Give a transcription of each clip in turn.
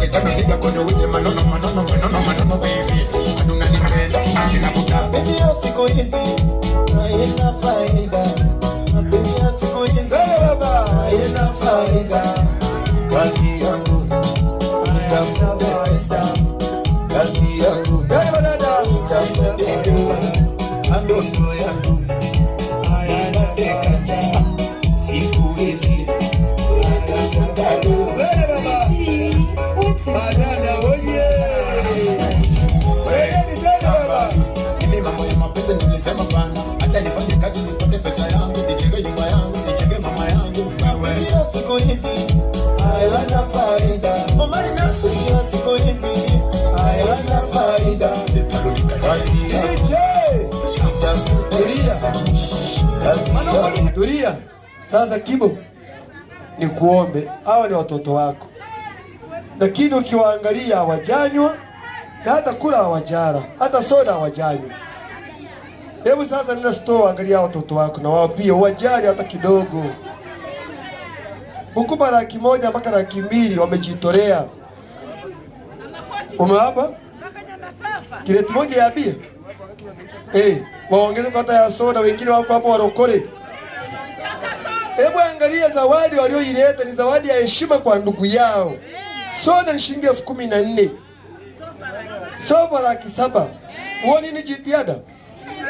Mitano nigga kono uje manono manono manono manono baby. Anunanipenda ninakutaka. Mapenzi ya siku hizi haina faida. Mapenzi ya siku hizi Twende baba. Haina faida. Kazi yangu nitafute pesa. Kazi yangu Twende madada. nitafute dola. Ndoto yangu nipate kazi. Siku hizi natafuta dola. Twende baba. Madada oye. Twendeni, twende baba. Mimi mambo ya mapenzi nilisema pana, hata nifanye kazi nipate pesa yangu, nijenge nyumba yangu, nijenge mama yangu. Wewe Mapenzi ya siku hizi hayana faida. Mapenzi ya siku hizi hayana faida. Kazi yangu DJ. nitafute Tulia. pesa. Kazi yangu Tulia. Sasa Kibo, nikuombe, hawa ni watoto wako, lakini ukiwaangalia hawajanywa na hata kula hawajala, hata soda hawajanywa. Hebu sasa nenda store, angalia watoto wako na wao pia wajali hata kidogo. Hukupa 100,000 mpaka 200,000 wamejitolea. Umewapa kireti moja ya bia waongeze kwa hata ya soda, wengine wako hapo warokore. Hebu angalia zawadi walioileta, ni zawadi ya heshima kwa ndugu yao. Soda ni shilingi 14,000, sofa 700,000. Huo nini jitihada?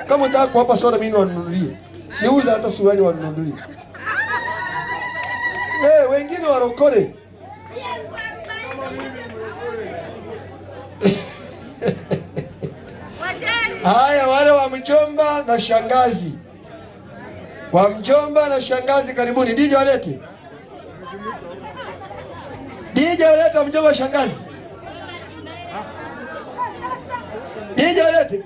Kama unataka kuwapa soda, mimi wanunulie, niuza hata suruali wanunulie. Wengine warokore. Haya, wale wa mjomba na shangazi, wa mjomba na shangazi, karibuni. DJ walete, DJ walete wa mjomba shangazi, DJ walete.